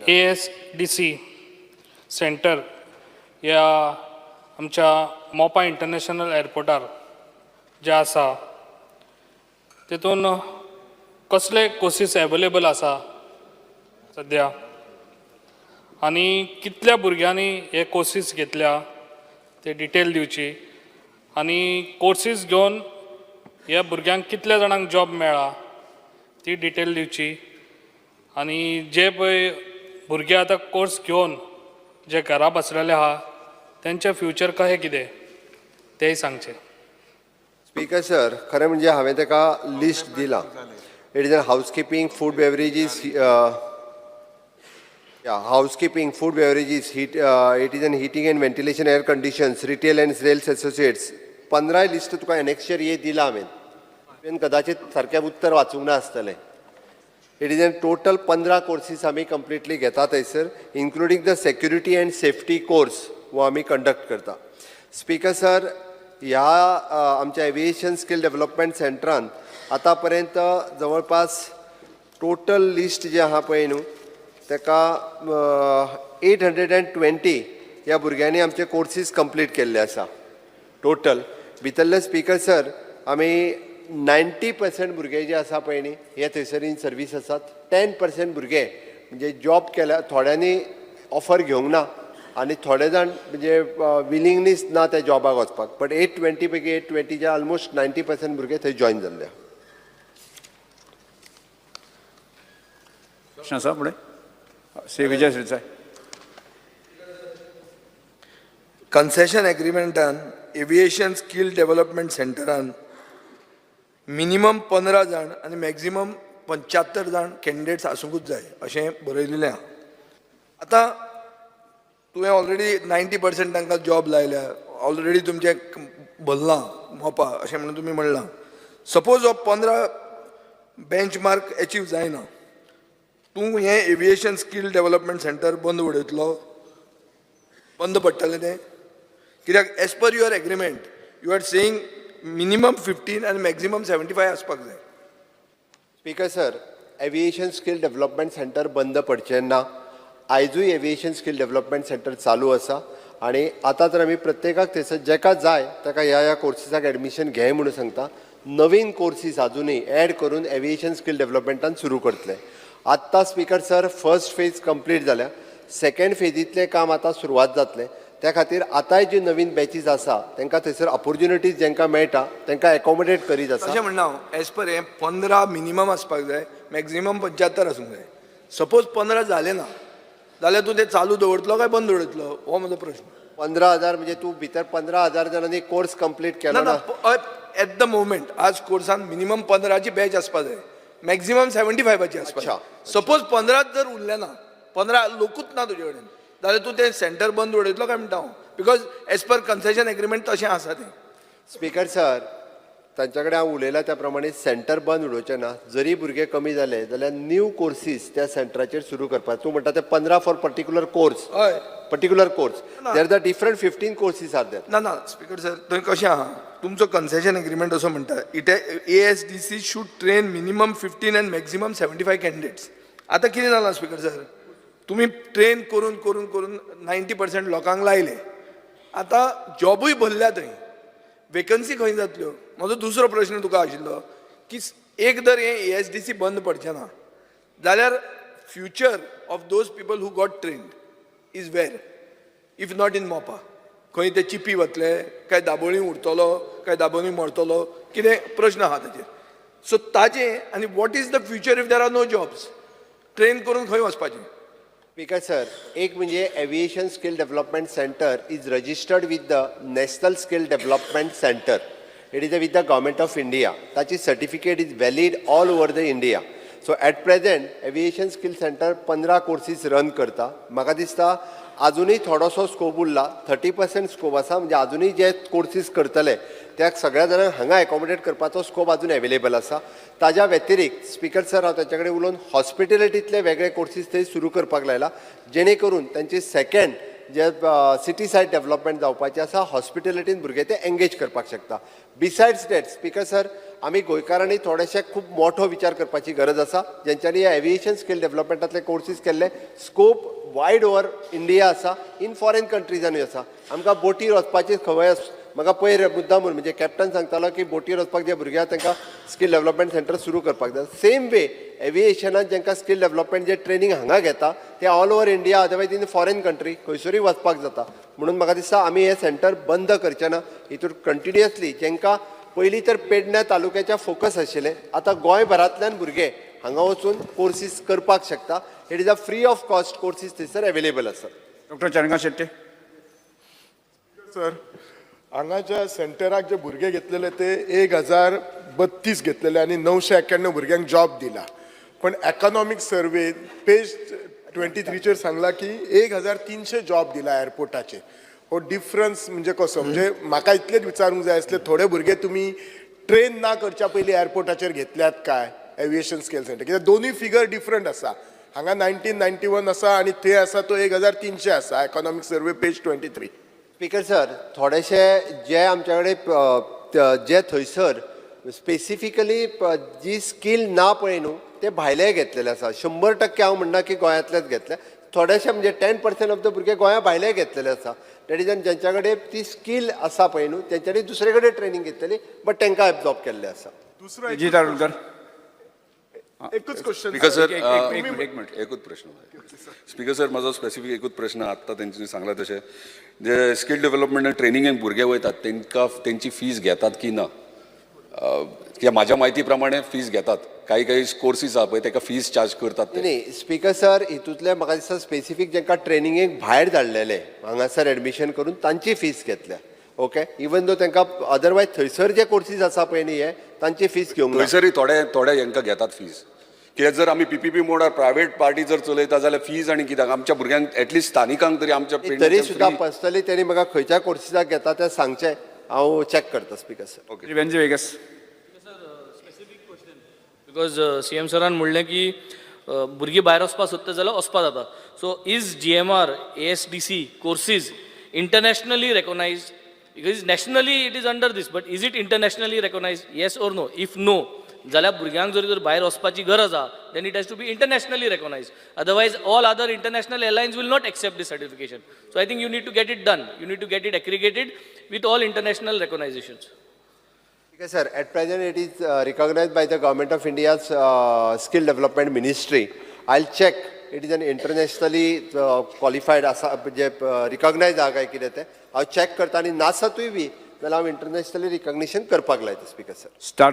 ASDC centre ह्या आमच्या Mopa international एअरपोर्टार जें आसा, तेतून कसले कोर्सीस एवेलेबल आसा सद्या आनी कितल्या भुरग्यांनी हे कोर्सीस घेतल्या ते डिटेल दिवची आनी कोर्सीस घेवन ह्या भुरग्यांक कितल्या जाणांक जॉब मेळ्ळा ती डिटेल दिवची. आनी जे पळय भुरगे आतां कोर्स घेवन जे घरा बसलेले आहा, तेंचें फ्युचर कशें कितें तेंय सांगचें. स्पीकर सर, खरें म्हणजे हांवें ताका लिस्ट दिलां. It is an housekeeping, food beverages, housekeeping, food beverages, heat, it is an heating and ventilation, air conditions, retail and sales associates. 15 list तुका एनेक्शर ए दिलां हांवें. तुवें कदाचित सारकें उत्तर वाचूंक ना आसतलें. It is an total 15 courses आमी कंप्लिटली घेता थंयसर, including the security and safety course हो आमी कंडक्ट करता. स्पीकर सर, ह्या आमच्या एविएशन स्कील डेव्हलपमेंट सेंटरान आतां पर्यंत जवळपास टोटल लिस्ट जें आहा पळय न्हू, ताका 820 ह्या भुरग्यांनी आमचे कोर्सीस कंप्लीट केल्ले आसा. टोटल भितरले, स्पीकर सर, आमी 90% भुरगे जे आसा पळय न्ही, हे थंयसर इन सर्वीस आसात. 10% भुरगे म्हणजे जॉब केल्या, थोड्यांनी ऑफर घेवंक ना आनी थोडे जाण म्हणजे विलिंगनीस ना त्या जॉबाक वचपाक. बट 820 पैकी 820चे ऑलमोस्ट 90% भुरगे थंय जॉयन जाल्ले. प्रश्न आसा फुडें? श्री विजय सरदेसाय. कन्सेशन एग्रीमेंटान एविएशन स्कील डेव्हलपमेंट सेंटरान मिनिमम 15 जाण आनी मॅक्झिमम 75 जाण कॅन्डिडेट्स आसूंकूच जाय अशें बरयलेलें आहा. आतां तुवें ऑलरेडी 90% तांकां जॉब लायल्या, ऑलरेडी तुमचें भरलां मोपा अशें म्हणून तुमी म्हणलां. सपोज हो 15 बेंच मार्क एचीव जायना, तूं हें एविएशन स्कील डेव्हलपमेंट सेंटर बंद उडयतलो? बंद पडटलें तें? कित्याक as per your agreement you are saying minimum 15 आनी मॅक्झिमम 75 आसपाक जाय. Speaker sir, aviation skill development centre बंद पडचें ना. आयजूय एविएशन स्कील डेव्हलपमेंट सेंटर चालू आसा आनी आतां तर आमी प्रत्येकाक थंयसर जेका जाय ताका ह्या ह्या कोर्सीसाक एडमिशन घे म्हणून सांगता. नवीन कोर्सीस आजुनूय एड करून एविएशन स्कील डेव्हलपमेंटान सुरू करतले. आत्तां, speaker sir, first phase complete जाल्या. सेकंड फेजींतलें काम आतां सुरवात जातलें. त्या खातीर आतांय जी नवीन बॅचीस आसा, तांकां थंयसर ऑपोर्च्युनिटीज जेंकां मेळटा तांकां एकोमोडेट करीत आसा. अशें म्हणना हांव. एज पर हें 15 मिनिमम आसपाक जाय, मॅक्झिमम 75 आसूंक जाय. सपोज 15 जाले ना जाल्यार तूं तें चालू दवरतलो काय बंद उडयतलो, हो म्हजो प्रश्न. 15,000 म्हणजे तूं भितर 15,000 जाणांनी कोर्स कंप्लीट केलो ना. ना? ना, एट the moment आज कोर्सान मिनिमम 15ची बॅच आसपा जाय, मॅक्झिमम 75ची आसपा जाय. सपोज 15च जर उरले ना, 15 लोकूच ना तुजे कडेन, जाल्यार तूं तें सेंटर बंद उडयतलो काय म्हणटा हांव, because as per concession agreement तशें आसा तें. स्पीकर सर, तांच्या कडेन हांव उलयलां त्या प्रमाणे सेंटर बंद उडोवचें ना. जरी भुरगे कमी जाले जाल्यार न्यू कोर्सीस त्या सेंटराचेर सुरू करपाक. तूं म्हणटा ते 15 फॉर पर्टिक्युलर कोर्स? हय. Particular course, there the different 15 courses are there. ना ना, स्पीकर सर, थंय कशें आहा, तुमचो कन्सेशन एग्रीमेंट असो म्हणटा, it ASDC should train minimum 15 and maximum 75 candidates. आतां कितें जालां, स्पीकर सर, तुमी ट्रेन करून करून करून 90% लोकांक लायले, आतां जॉबूय भरल्या, थंय वेकन्सी खंय जातल्यो? म्हजो दुसरो प्रश्न तुका आशिल्लो की एक जर हें एएसडीसी बंद पडचें ना जाल्यार future of those people who got trained is where, if not in Mopa? खंय ते चिपी वतले काय दाबोळी उरतलो काय दाबोळी मरतलो, कितें प्रश्न आहा ताजेर. सो ताजें आनी what is the future if there are no jobs? Train करून खंय वचपाचें? स्पीकर सर, एक म्हणजे aviation skill development centre is registered with the National Skill Development Centre. It is with the Government of India. ताची certificate is valid all over the India. So at present aviation skill centre 15 courses run करता. म्हाका दिसता आजुनूय थोडोसो scope उरला, 30% scope आसा. म्हणजे आजुनूय जे कोर्सीस करतले त्या सगळ्या जाणांक हांगा एकोमोडेट करपाचो स्कोप अजून एवेलेबल आसा. ताज्या व्यतिरिक्त, स्पीकर सर, हांव तांच्या कडेन उलोवन हॉस्पिटेलिटींतले वेगळे कोर्सीस थंय सुरू करपाक लायला, जेणे करून तांची सेकंड जे सिटी सायड डेव्हलपमेंट जावपाचें आसा, हॉस्पिटेलिटीन भुरगे ते एंगेज करपाक शकता. बिसायड्स that, speaker sir, आमी गोंयकारांनी थोडेशे खूब मोठो विचार करपाची गरज आसा. जेंच्यांनी एविएशन स्कील डेव्हलपमेंटांतले कोर्सीस केल्ले, स्कोप वायड ओवर इंडिया आसा, इन फॉरेन कंट्रीजानूय आसा. आमकां बोटीर वचपाची खंय म्हाका पयर मुद्दाम म्हूण म्हणजे कॅप्टन सांगतालो की बोटीर वचपाक जे भुरगे आहा तांकां स्कील डेव्हलपमेंट सेंटर सुरू करपाक जाय. सेम वे एविएशनान जांकां स्कील डेव्हलपमेंट जे ट्रेनींग हांगा घेता ते all over India, otherwise in foreign country खंयसरूय वचपाक जाता. म्हणून म्हाका दिसता आमी हें सेंटर बंद करचें ना. हितून कंटिन्युअसली जांकां पयलीं तर पेडण्या तालुक्याच्या फोकस आशिल्लें, आतां गोंयभरांतल्यान भुरगे हांगा वचून कोर्सीस करपाक शकता. It is a free of cost courses थंयसर एवेलेबल आसात. डॉक्टर चरणकांत शेट्टी. सर, हांगाच्या सेंटराक जे भुरगे घेतलेले ते 1032 घेतलेले आनी 991 भुरग्यांक जॉब दिला. पण एकॉनॉमीक सर्वे पेज 23चेर सांगला की 1300 जॉब दिला एअरपोर्टाचेर. हो डिफरन्स म्हणजे कसो? म्हणजे म्हाका इतलेंच विचारूंक जाय आसलें, थोडे भुरगे तुमी ट्रेन ना करच्या पयलीं एअरपोर्टाचेर घेतल्यात काय एविएशन स्केल सेंटर? कित्याक दोनूय फिगर डिफरंट आसा. हांगा 1991 आसा आनी थंय आसा तो 1300 आसा, economic survey page 23. Speaker sir, थोडेशे जे आमच्या कडेन जे थंयसर स्पेसिफिकली जी स्कील ना पळय न्हू, ते भायले घेतलेले आसा. 100% हांव म्हणना की गोंयांतलेच घेतले. थोडेशे म्हणजे 10% ऑफ the भुरगे गोंया भायले घेतलेले आसा. That is ज्यांच्या कडेन ती स्कील आसा पळय न्हू, तेंच्यांनी दुसरे कडेन ट्रेनींग घेतलेली, बट तांकां एब्जॉर्ब केल्ले आसा. दुसरो एक जीत आरोलकर. एकूच क्वेश्चन. स्पीकर सर, एक- एक- एक मिनिट, एक मिनिट. एकूच प्रश्न. स्पीकर सर, म्हजो स्पेसिफीक एकूच प्रश्न. आत्तां तेंच्यांनी सांगला तशें जे स्कील डेव्हलपमेंट आनी ट्रेनिंगेक भुरगे वयतात तेंकां तेंची फीज घेतात की ना? कित्याक म्हाज्या म्हायती प्रमाणे फीज घेतात. काही काही कोर्सीस आहा पळय, तेका फीज चार्ज करतात ते. न्ही स्पीकर सर, हितूंतले म्हाका दिसता स्पेसिफीक जांकां ट्रेनिंगेक भायर धाडलेले हांगासर एडमिशन करून तांची फीस घेतल्या. ओके, इवन दो तांकां अदरवायज थंयसर जे कोर्सीस आसा पळय न्ही, हे तांची फीस घेवंक ना. थंयसरय थोडे थोडे हेंकां घेतात फीज. कित्याक जर आमी पीपीपी मोडार प्रायवेट पार्टी जर चलयता जाल्यार फीज आनी कित्याक आमच्या भुरग्यांक एटलिस्ट स्थानिकांक तरी आमच्या तरी पेडण्याच्या सुद्दां free- personally तेणी म्हाका खंयच्या कोर्सीसाक घेता तें सांगचें, हांव चॅक करता speaker sir. Shri Venzy Viegas. Because C M सरान म्हणलें की भुरगीं भायर वचपा सोदता जाल्यार वचपा जाता. So is GMR ASDC courses internationally recognised? Because nationally it is under this, but is it internationally recognised, yes or no? If no जाल्यार भुरग्यांक जर भायर वचपाची गरज आहा, then it has to be internationally recognised, otherwise all other international airlines will not accept this certification. So I think you need to get it done, you need to get it accredited with all international recognisations. Okay, sir. At present, it is recognized by the Government of India's Skill Development Ministry. I'll check. It is an internationally qualified आसा जे recognized आहा काय कितें तें हांव check करता आनी नासतूय बी जाल्यार हांव इंटरनॅशनली रिकग्निशन करपाक लायता स्पीकर सर. स्टार्ट.